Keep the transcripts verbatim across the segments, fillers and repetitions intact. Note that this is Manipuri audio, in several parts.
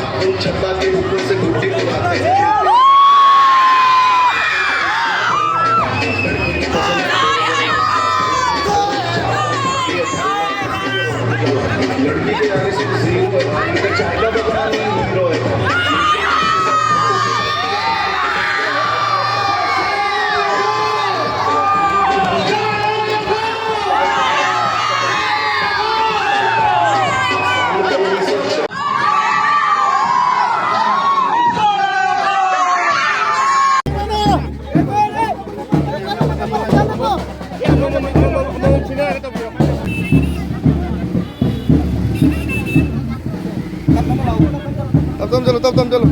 छत्ता के ऊपर से गुड्डी उड़ाते हैं। लड़की के पसंद आते हैं। लड़की के आने से हीरो है, अगर चाहेगा तो बड़ा हीरो है। तब तब चलो, तब तब चलो।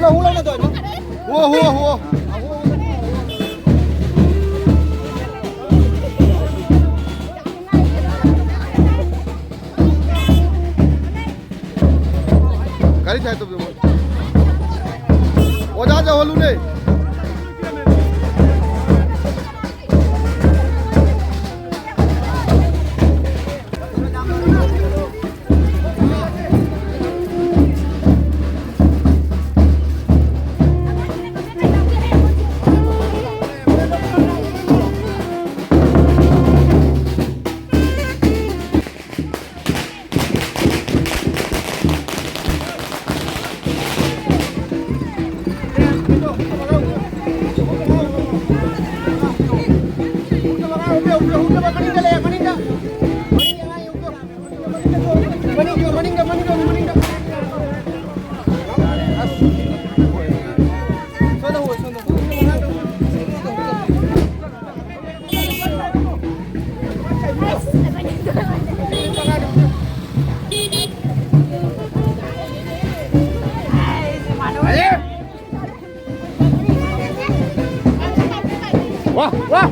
ꯍꯨ ꯂꯥꯎꯅ ꯇꯧꯔꯤꯗꯣ꯫ ꯍꯨ, ꯍꯨ, ꯍꯨ꯫ ꯒꯥꯔꯤ ꯁꯥꯏꯠ ꯇꯧꯕꯤꯌꯣ꯫ ꯑꯣꯖꯥ ꯌꯧꯍꯜꯂꯨꯅꯦ꯫ ꯋꯥ, ꯋꯥ꯫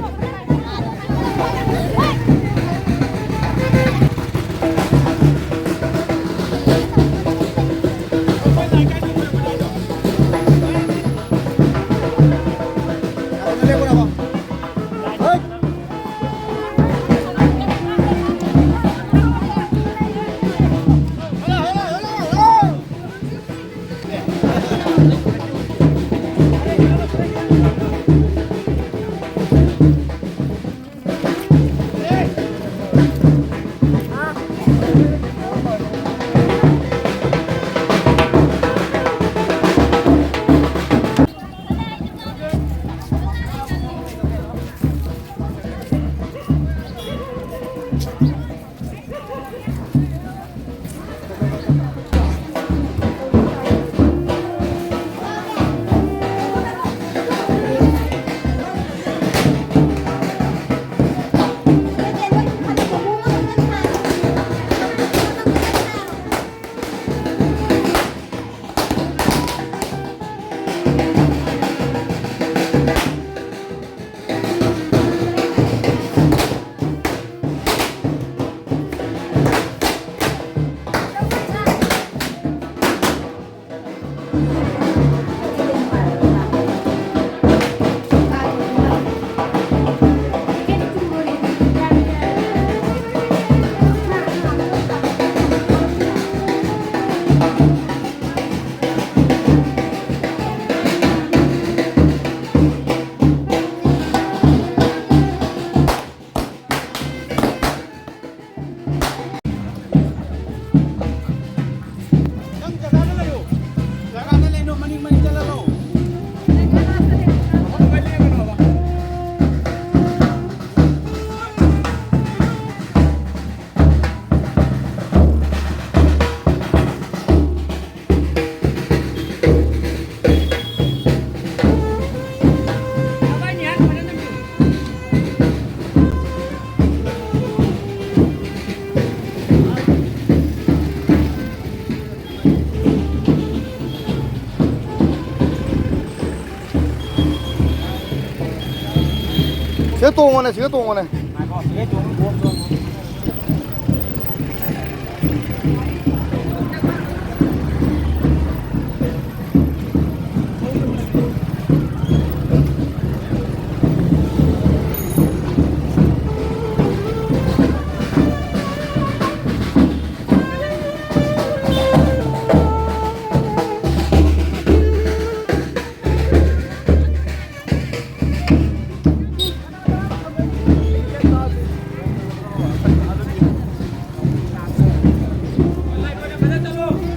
ꯁꯤꯗ ꯇꯣꯡꯉꯣꯅꯦ, ꯁꯤꯗ ꯇꯣꯡꯉꯣꯅꯦ꯫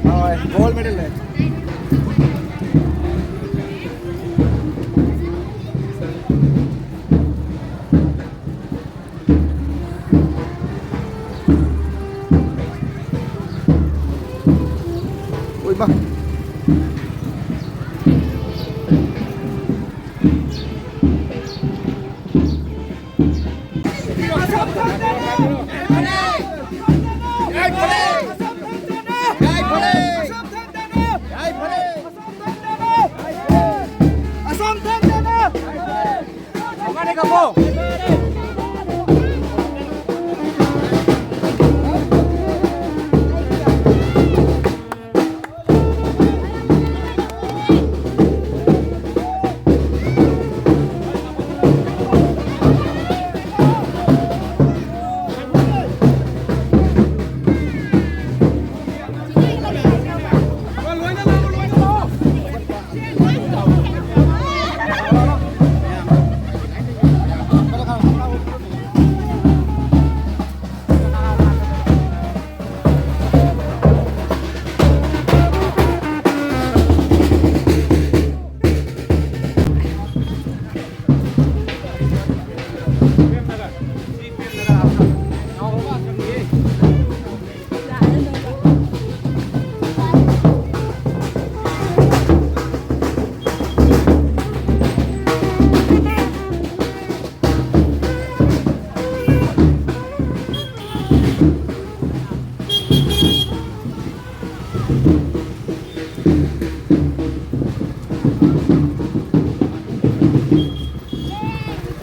हाँ, गोल्ड मेडल है।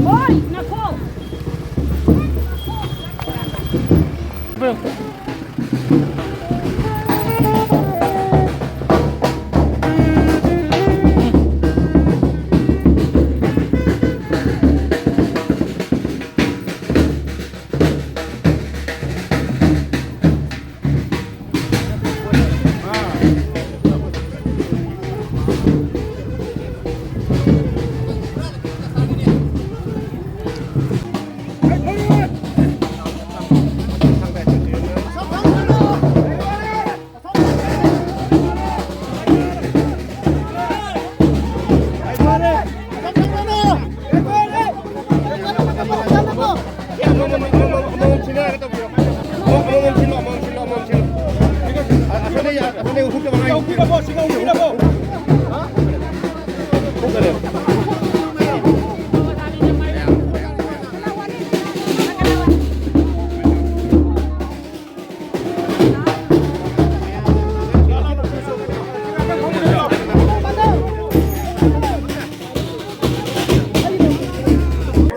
ꯍꯣꯏ, ꯅꯈꯣ꯫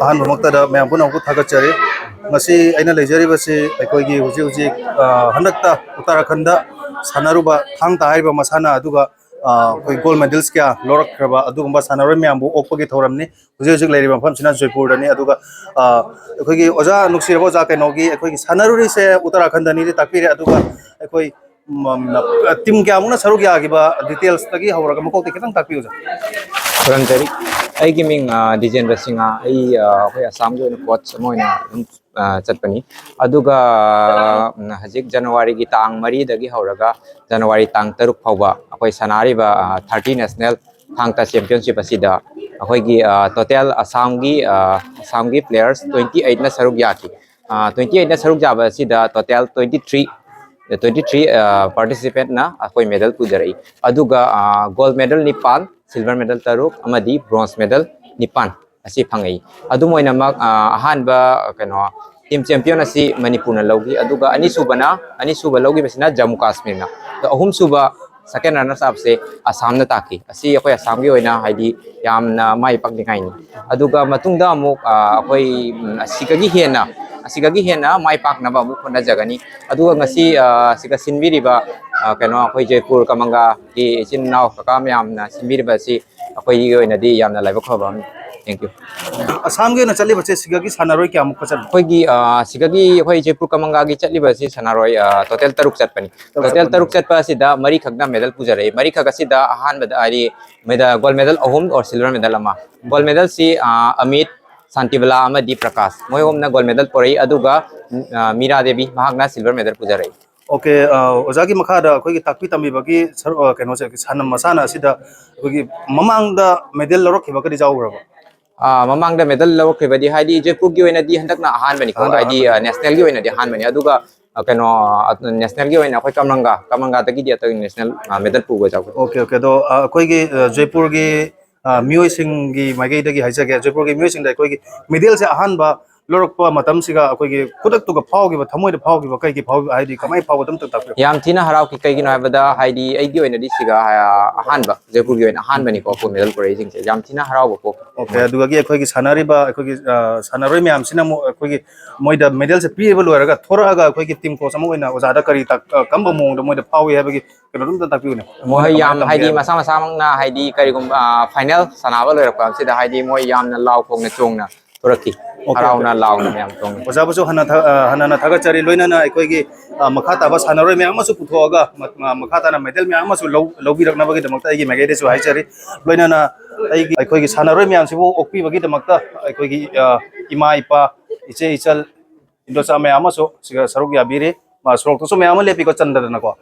ꯑꯍꯥꯟꯕꯃꯛꯇꯗ ꯃꯌꯥꯝ ꯄꯨꯝꯅꯃꯛꯄꯨ ꯊꯥꯒꯠꯆꯔꯤ꯫ ꯉꯁꯤ ꯑꯩꯅ ꯂꯩꯖꯔꯤꯕꯁꯤ ꯑꯩꯈꯣꯏꯒꯤ ꯍꯧꯖꯤꯛ ꯍꯧꯖꯤꯛ, ꯑ, ꯍꯟꯗꯛꯇ ꯎꯠꯇꯔꯥꯈꯟꯗ ꯁꯥꯟꯅꯔꯨꯕ ꯊꯥꯡ ꯇꯥ ꯍꯥꯏꯔꯤꯕ ꯃꯁꯥꯟꯅ ꯑꯗꯨꯒ, ꯑ, ꯑꯩꯈꯣꯏ ꯒꯣꯜ ꯃꯦꯗꯜꯁ ꯀꯌꯥ ꯂꯧꯔꯛꯈ꯭ꯔꯕ ꯑꯗꯨꯒꯨꯝꯕ ꯁꯥꯟꯅꯔꯣꯏ ꯃꯌꯥꯝꯕꯨ ꯑꯣꯛꯄꯒꯤ ꯊꯧꯔꯝꯅꯤ꯫ ꯍꯧꯖꯤꯛ ꯍꯧꯖꯤꯛ ꯂꯩꯔꯤꯕ ꯃꯐꯝꯁꯤꯅ ꯖꯣꯏꯄꯨꯔꯗꯅꯤ꯫ ꯑꯗꯨꯒ, ꯑ, ꯑꯩꯈꯣꯏꯒꯤ ꯑꯣꯖꯥ, ꯅꯨꯡꯁꯤꯔꯕ ꯑꯣꯖꯥ ꯀꯩꯅꯣꯒꯤ ꯑꯩꯈꯣꯏꯒꯤ ꯁꯥꯟꯅꯔꯨꯔꯤꯁꯦ ꯎꯠꯇꯔꯥꯈꯟꯗꯅꯤꯗꯤ ꯇꯥꯛꯄꯤꯔꯦ꯫ ꯑꯗꯨꯒ ꯑꯩꯈꯣꯏ ꯎꯝ, ꯇꯤꯝ ꯀꯌꯥꯃꯨꯛꯅ ꯁꯔꯨꯛ ꯌꯥꯈꯤꯕ ꯗꯤꯇꯦꯜꯁꯇꯒꯤ ꯍꯧꯔꯒ ꯃꯀꯣꯛꯇꯩ ꯈꯤꯇꯪ ꯇꯥꯛꯄꯤꯌꯨ, ꯁꯥꯔ꯫ ꯈꯨꯔꯨꯝꯖꯔꯤ꯫ ꯑꯩꯒꯤ ꯃꯤꯡ, ꯑ, ꯗꯤꯖꯦꯟꯗ꯭ꯔ ꯁꯤꯡꯍ꯫ ꯑꯩ, ꯑ, ꯑꯩꯈꯣꯏ ꯑꯁꯥꯝꯒꯤ ꯑꯣꯏꯅ ꯀꯣꯆ ꯑꯃ ꯑꯣꯏꯅ ꯑꯗꯨꯝ, ꯑ, ꯆꯠꯄꯅꯤ꯫ ꯑꯗꯨꯒ, ꯎꯝ, ꯍꯧꯖꯤꯛ ꯖꯅꯋꯥꯔꯤꯒꯤ ꯇꯥꯡ ꯃꯔꯤꯗꯒꯤ ꯍꯧꯔꯒ ꯖꯅꯋꯥꯔꯤ ꯇꯥꯡ ꯇꯔꯨꯛ ꯐꯥꯎꯕ ꯑꯩꯈꯣꯏ ꯁꯥꯟꯅꯔꯤꯕ, ꯑ, ꯊꯥꯔꯇꯤ ꯅꯦꯁꯅꯦꯜ ꯊꯥꯡ ꯇꯥ ꯆꯦꯝꯄꯤꯌꯟꯁꯤꯞ ꯑꯁꯤꯗ ꯑꯩꯈꯣꯏꯒꯤ, ꯑ, ꯇꯣꯇꯦꯜ ꯑꯁꯥꯝꯒꯤ, ꯑ, ꯑꯁꯥꯝꯒꯤ ꯄ꯭ꯂꯦꯌꯔꯁ ꯇ꯭ꯋꯦꯟꯇꯤ ꯑꯩꯠꯅ ꯁꯔꯨꯛ ꯌꯥꯈꯤ꯫ ꯑ, ꯇ꯭ꯋꯦꯟꯇꯤ ꯑꯩꯠꯅ ꯁꯔꯨꯛ ꯌꯥꯕ ꯑꯁꯤꯗ total twenty three, twenty three, ꯑ, ꯄꯥꯔꯇꯤꯁꯤꯄꯦꯟꯠꯅ ꯑꯩꯈꯣꯏ ꯃꯦꯗꯜ ꯄꯨꯖꯔꯛꯏ꯫ ꯑꯗꯨꯒ, ꯑ, ꯒꯣꯜ ꯃꯦꯗꯜ ꯅꯤꯄꯥꯟ, ꯁꯤꯜꯚꯔ ꯃꯦꯗꯜ ꯇꯔꯨꯛ, ꯑꯃꯗꯤ ꯕ꯭ꯔꯣꯟꯖ ꯃꯦꯗꯜ ꯅꯤꯄꯥꯟ ꯑꯁꯤ ꯐꯪꯉꯛꯏ꯫ ꯑꯗꯨꯝ ꯑꯣꯏꯅꯃꯛ, ꯑ, ꯑꯍꯥꯟꯕ, ꯀꯩꯅꯣ, ꯇꯤꯝ ꯆꯦꯝꯄꯤꯌꯟ ꯑꯁꯤ ꯃꯅꯤꯄꯨꯔꯅ ꯂꯧꯈꯤ, ꯑꯗꯨꯒ ꯑꯅꯤꯁꯨꯕꯅ, ꯑꯅꯤꯁꯨꯕ ꯂꯧꯈꯤꯕꯁꯤꯅ ꯖꯝꯃꯨ ꯀꯥꯁꯃꯤꯔꯅ, ꯑꯗꯣ ꯑꯍꯨꯝꯁꯨꯕ ꯁꯦꯀꯦꯟ ꯔꯅꯔꯁ ꯑꯞꯁꯦ ꯑꯁꯥꯝꯅ ꯇꯥꯈꯤ꯫ ꯑꯁꯤ ꯑꯩꯈꯣꯏ ꯑꯁꯥꯝꯒꯤ ꯑꯣꯏꯅ ꯍꯥꯏꯗꯤ ꯌꯥꯝꯅ ꯃꯥꯏ ꯄꯥꯛꯅꯤꯡꯉꯥꯏꯅꯤ꯫ ꯑꯗꯨꯒ ꯃꯇꯨꯡꯗ ꯑꯃꯨꯛ, ꯑ, ꯑꯩꯈꯣꯏ, ꯎꯝ, ꯑꯁꯤꯗꯒꯤ ꯍꯦꯟꯅ, ꯑꯁꯤꯗꯒꯤ ꯍꯦꯟꯅ ꯃꯥꯏ ꯄꯥꯛꯅꯕ ꯑꯃꯨꯛ ꯍꯣꯠꯅꯖꯒꯅꯤ꯫ ꯑꯗꯨꯒ ꯉꯁꯤ, ꯑ, ꯑꯁꯤꯗ ꯁꯤꯟꯕꯤꯔꯤꯕ, ꯑ, ꯀꯩꯅꯣ, ꯑꯩꯈꯣꯏ ꯖꯣꯏꯄꯨꯔ ꯀꯃꯪꯒꯥꯒꯤ ꯏꯆꯤꯟ ꯏꯅꯥꯎ ꯀꯀꯥ ꯃꯌꯥꯝꯅ ꯁꯤꯟꯕꯤꯔꯤꯕ ꯑꯁꯤ ꯑꯩꯈꯣꯏꯒꯤ ꯑꯣꯏꯅꯗꯤ ꯌꯥꯝꯅ ꯂꯥꯏꯕꯛ ꯐꯕ ꯑꯃꯅꯤ꯫ Thank you꯫ ꯑꯁꯥꯝꯒꯤ ꯑꯣꯏꯅ ꯆꯠꯂꯤꯕꯁꯦ ꯁꯤꯗꯒꯤ ꯁꯥꯟꯅꯔꯣꯏ ꯀꯌꯥꯃꯨꯛꯀ ꯆꯠꯂꯤ? ꯑꯩꯈꯣꯏꯒꯤ, ꯑ, ꯁꯤꯗꯒꯤ ꯑꯩꯈꯣꯏ ꯖꯣꯏꯄꯨꯔ ꯀꯃꯪꯒꯥꯒꯤ ꯆꯠꯂꯤꯕꯁꯤ ꯁꯥꯟꯅꯔꯣꯏ, ꯑ, ꯇꯣꯇꯦꯜ ꯇꯔꯨꯛ ꯆꯠꯄꯅꯤ꯫ ꯇꯔꯨꯛ ꯇꯣꯇꯦꯜ ꯆꯠꯄꯅꯤ꯫ ꯇꯔꯨꯛ ꯆꯠꯄ ꯑꯁꯤꯗ ꯃꯔꯤꯈꯛꯅ ꯃꯦꯗꯜ ꯄꯨꯖꯔꯛꯏ꯫ ꯃꯔꯤꯈꯛ ꯑꯁꯤꯗ ꯑꯍꯥꯟꯕꯗ ꯍꯥꯏꯗꯤ ꯃꯦꯗ-, ꯒꯣꯜ ꯃꯦꯗꯜ ꯑꯍꯨꯝ ꯑꯣꯔ ꯁꯤꯜꯚꯔ ꯃꯦꯗꯜ ꯑꯃ꯫ ꯒꯣꯜ ꯃꯦꯗꯜꯁꯤ, ꯑ, ꯑꯃꯤꯠ, ꯁꯥꯟꯇꯤꯕꯂꯥ ꯑꯃꯗꯤ ꯄ꯭ꯔꯀꯥꯁ, ꯃꯣꯏ ꯑꯍꯨꯝꯅ ꯒꯣꯜ ꯃꯦꯗꯜ ꯄꯨꯔꯛꯏ꯫ ꯑꯗꯨꯒ, ꯑ, ꯃꯤꯔꯥ ꯗꯦꯕꯤ, ꯃꯍꯥꯛꯅ ꯁꯤꯜꯚꯔ ꯃꯦꯗꯜ ꯄꯨꯖꯔꯛꯏ꯫ ꯑꯣꯀꯦ, ꯑ, ꯑꯣꯖꯥꯒꯤ ꯃꯈꯥꯗ ꯑꯩꯈꯣꯏꯒꯤ ꯇꯥꯛꯄꯤ ꯇꯝꯕꯤꯕꯒꯤ ꯁꯔꯨꯛ, ꯑ, ꯀꯩꯅꯣꯁꯦ, ꯁꯥꯟꯅ-, ꯃꯁꯥꯟꯅ ꯑꯁꯤꯗ ꯑꯩꯈꯣꯏꯒꯤ ꯃꯃꯥꯡꯗ ꯃꯦꯗꯜ ꯂꯧꯔꯛꯈꯤꯕꯒꯗꯤ ꯌꯥꯎꯈ꯭ꯔꯕ? ꯑ, ꯃꯃꯥꯡꯗ ꯃꯦꯗꯜ ꯂꯧꯔꯛꯈꯤꯕꯗꯤ, ꯍꯥꯏꯗꯤ, ꯖꯣꯏꯄꯨꯔꯒꯤ ꯑꯣꯏꯅꯗꯤ ꯍꯟꯗꯛꯅ ꯑꯍꯥꯟꯕꯅꯤꯀꯣ, ꯑꯍꯥꯟꯕ, ꯍꯥꯏꯗꯤ, ꯑꯍꯥꯟꯕꯅꯤ꯫ ꯑ, ꯅꯦꯁꯅꯦꯜꯒꯤ ꯑꯣꯏꯅꯗꯤ ꯑꯍꯥꯟꯕꯅꯤ꯫ ꯑꯗꯨꯒ ꯑ, ꯀꯩꯅꯣ, ꯑ, ꯅꯦꯁꯅꯦꯜꯒꯤ ꯑꯣꯏꯅ ꯑꯩꯈꯣꯏ ꯀꯃꯂꯪꯒꯥ, ꯀꯃꯂꯪꯒꯥꯗꯒꯤꯗꯤ ꯑꯇꯩ ꯅꯦꯁꯅꯦꯜ, ꯑ, ꯃꯦꯗꯜ ꯄꯨꯕ ꯌꯥꯎꯈ꯭ꯔꯦ꯫ Okay, okay. ꯑꯗꯣ, ꯑ, ꯑꯩꯈꯣꯏꯒꯤ, ꯑ, ꯖꯣꯏꯄꯨꯔꯒꯤ, ꯑ, ꯃꯤꯑꯣꯏꯁꯤꯡꯒꯤ ꯃꯥꯏꯀꯩꯗꯒꯤ ꯍꯥꯏꯖꯒꯦ, ꯖꯣꯏꯄꯨꯔꯒꯤ ꯃꯤꯑꯣꯏꯁꯤꯡꯗ ꯑꯩꯈꯣꯏꯒꯤ ꯃꯦꯗꯜꯁꯦ ꯑꯍꯥꯟꯕ ꯂꯧꯔꯛꯄ ꯃꯇꯝꯁꯤꯒ ꯑꯩꯈꯣꯏꯒꯤ ꯈꯨꯗꯛꯇꯨꯒ ꯐꯥꯎꯈꯤꯕ, ꯊꯃꯣꯏꯗ ꯐꯥꯎꯈꯤꯕ, ꯀꯩꯒꯤ ꯐꯥꯎꯈꯤꯕ, ꯍꯥꯏꯗꯤ ꯀꯃꯥꯏꯅ ꯐꯥꯎꯕꯗꯣ ꯑꯝꯇ ꯇꯥꯛꯄꯤꯌꯨ꯫ ꯌꯥꯝ ꯊꯤꯅ ꯍꯔꯥꯎꯈꯤ꯫ ꯀꯩꯒꯤꯅꯣ ꯍꯥꯏꯕꯗ, ꯍꯥꯏꯗꯤ ꯑꯩꯒꯤ ꯑꯣꯏꯅꯗꯤ ꯁꯤꯒ, ꯑ, ꯑꯍꯥꯟꯕ, ꯖꯣꯏꯄꯨꯔꯒꯤ ꯑꯣꯏꯅ ꯑꯍꯥꯟꯕꯅꯤꯀꯣ ꯒꯣꯜ ꯃꯦꯗꯜ ꯄꯨꯔꯛꯏꯁꯤꯡꯁꯦ꯫ ꯌꯥꯝ ꯊꯤꯅ ꯍꯔꯥꯎꯕ ꯄꯣꯛꯈꯤ꯫ ꯑꯣꯀꯦ, ꯑꯗꯨꯗꯒꯤ ꯑꯩꯈꯣꯏꯒꯤ ꯁꯥꯟꯅꯔꯤꯕ ꯑꯩꯈꯣꯏꯒꯤ, ꯑ, ꯁꯥꯟꯅꯔꯣꯏ ꯃꯌꯥꯝꯁꯤꯅ ꯑꯃꯨꯛ ꯑꯩꯈꯣꯏꯒꯤ ꯃꯣꯏꯗ ꯃꯦꯗꯜꯁꯦ ꯄꯤꯕ ꯂꯣꯏꯔꯒ ꯊꯣꯔꯛꯑꯒ ꯑꯩꯈꯣꯏꯒꯤ ꯇꯤꯝ ꯀꯣꯆ ꯑꯃ ꯑꯣꯏꯅ ꯑꯣꯖꯥꯗ ꯀꯔꯤ ꯇꯥꯛ-, ꯑ, ꯀꯔꯝꯕ ꯃꯑꯣꯡꯗ ꯃꯣꯏꯗ ꯐꯥꯎꯏ ꯍꯥꯏꯕꯒꯤ ꯀꯩꯅꯣꯗꯣ ꯑꯝꯇ ꯇꯥꯛꯄꯤꯌꯨꯅꯦ꯫ ꯃꯣꯏ ꯃꯣꯏꯅ ꯀꯃꯥꯏꯅ ꯌꯥꯝ, ꯇꯝꯕꯤ ꯍꯥꯏꯗꯤ, ꯍꯥꯏꯕ? ꯃꯁꯥ ꯃꯁꯥꯃꯛꯅ, ꯍꯥꯏꯗꯤ, ꯀꯔꯤꯒꯨꯝꯕ, ꯑ, ꯐꯥꯏꯅꯦꯜ ꯁꯥꯟꯅꯕ ꯂꯣꯏꯔꯛꯄ ꯑꯁꯤꯗ, ꯍꯥꯏꯗꯤ, ꯃꯣꯏ ꯌꯥꯝꯅ ꯂꯥꯎ ꯈꯣꯡꯅ ꯆꯣꯡꯅ ꯊꯣꯔꯛꯈꯤ꯫ ꯑꯣꯀꯦ, ꯍꯔꯥꯎꯅ ꯑꯣꯀꯦ꯫ ꯂꯥꯎꯅ ꯃꯌꯥꯝ ꯆꯣꯡꯉꯤ꯫ ꯑꯣꯖꯥꯕꯨꯁꯨ ꯍꯟꯅ ꯊꯥ-, ꯑ, ꯍꯟꯅ ꯊꯥꯒꯠꯆꯔꯤ꯫ ꯂꯣꯏꯅꯅ ꯑꯩꯈꯣꯏꯒꯤ, ꯑ, ꯃꯈꯥ ꯇꯥꯕ ꯁꯥꯟꯅꯔꯣꯏ ꯃꯌꯥꯝ ꯑꯃꯁꯨ ꯄꯨꯊꯣꯛꯑꯒ ꯃ-, ꯃ-, ꯃꯈꯥ ꯇꯥꯅ ꯃꯦꯗꯜ ꯃꯌꯥꯝ ꯑꯃꯁꯨ ꯂꯧ-, ꯂꯧꯕꯤꯔꯛꯅꯕꯒꯤꯗꯃꯛꯇ ꯑꯩꯒꯤ ꯃꯥꯏꯀꯩꯗꯁꯨ ꯍꯥꯏꯖꯔꯤ꯫ ꯂꯣꯏꯅꯅ ꯑꯩꯒꯤ, ꯑꯩꯈꯣꯏꯒꯤ ꯁꯥꯟꯅꯔꯣꯏ ꯃꯌꯥꯝꯁꯤꯕꯨ ꯑꯣꯛꯄꯤꯕꯒꯤꯗꯃꯛꯇ ꯑꯩꯈꯣꯏꯒꯤ, ꯑ, ꯏꯃꯥ, ꯏꯄꯥ, ꯏꯆꯦ, ꯏꯆꯜ, ꯏꯟꯗꯣꯆꯥ ꯃꯌꯥꯝ ꯑꯃꯁꯨ ꯁꯤꯒ ꯁꯔꯨꯛ ꯌꯥꯕꯤꯔꯤ꯫ ꯃꯥ ꯁꯣꯔꯣꯛꯇꯁꯨ ꯃꯌꯥꯝ ꯑꯃ ꯂꯦꯞꯄꯤꯀꯣ, ꯆꯟꯗꯗꯅꯀꯣ꯫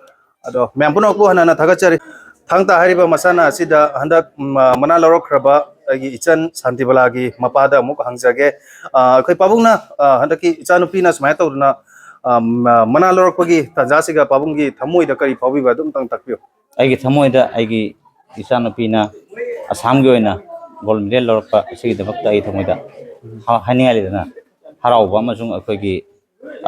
ꯑꯗꯣ ꯃꯌꯥꯝ ꯄꯨꯝꯅꯃꯛꯄꯨ ꯍꯟꯅ ꯍꯟꯅ ꯊꯥꯒꯠꯆꯔꯤ꯫ ꯊꯥꯡ ꯇꯥ ꯍꯥꯏꯔꯤꯕ ꯃꯁꯥꯟꯅ ꯑꯁꯤꯗ ꯍꯟꯗꯛ, ꯃ-, ꯃꯅꯥ ꯂꯧꯔꯛꯈ꯭ꯔꯕ ꯑꯩꯒꯤ ꯏꯆꯟ ꯁꯥꯟꯇꯤꯕꯂꯥꯒꯤ ꯃꯄꯥꯗ ꯑꯃꯨꯛ ꯍꯪꯖꯒꯦ꯫ ꯑ, ꯑꯩꯈꯣꯏ ꯄꯥꯕꯨꯡꯅ, ꯑ, ꯍꯟꯗꯛꯀꯤ ꯏꯆꯥꯅꯨꯄꯤꯅ ꯁꯨꯃꯥꯏꯅ ꯇꯧꯗꯅ, ꯑ, ꯃ-, ꯃꯅꯥ ꯂꯧꯔꯛꯄꯒꯤ ꯇꯥꯟꯖꯥꯁꯤꯒ ꯄꯥꯕꯨꯡꯒꯤ ꯊꯃꯣꯏꯗ ꯀꯔꯤ ꯐꯥꯎꯕꯤꯕ, ꯑꯗꯨꯝꯇꯪ ꯇꯥꯛꯄꯤꯌꯨ꯫ ꯑꯩꯒꯤ ꯊꯃꯣꯏꯗ ꯑꯩꯒꯤ ꯏꯆꯥꯅꯨꯄꯤꯅ ꯑꯁꯥꯝꯒꯤ ꯑꯣꯏꯅ ꯒꯣꯜ ꯃꯦꯗꯜ ꯂꯧꯔꯛꯄ ꯑꯁꯤꯒꯤꯗꯃꯛꯇ ꯑꯩ ꯊꯃꯣꯏꯗ ꯍ-, ꯍꯥꯏꯅꯤꯡꯉꯥꯏ ꯂꯩꯇꯅ ꯍꯔꯥꯎꯕ ꯑꯃꯁꯨꯡ ꯑꯩꯈꯣꯏꯒꯤ,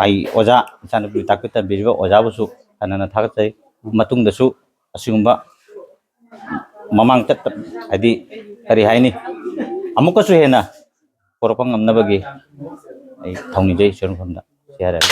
ꯑꯩ ꯑꯣꯖꯥ, ꯏꯆꯥꯅꯨꯄꯤꯕꯨ ꯇꯥꯛꯄꯤ ꯇꯝꯕꯤꯔꯤꯕ ꯑꯣꯖꯥꯕꯨꯁꯨ ꯍꯟꯅ ꯍꯟꯅ ꯊꯥꯒꯠꯆꯔꯤ꯫ ꯃꯇꯨꯡꯗꯁꯨ ꯑꯁꯤꯒꯨꯝꯕ ꯃꯃꯥꯡ ꯆꯠꯄ, ꯍꯥꯏꯗꯤ, ꯀꯔꯤ ꯍꯥꯏꯅꯤ, ꯑꯃꯨꯛꯀꯁꯨ ꯍꯦꯟꯅ ꯄꯨꯔꯛꯄ ꯉꯝꯅꯕꯒꯤ ꯑꯩ ꯊꯧꯅꯤꯖꯩ ꯏꯁꯣꯔ ꯃꯐꯝꯗ꯫ ꯁꯤ ꯍꯥꯏꯔꯒ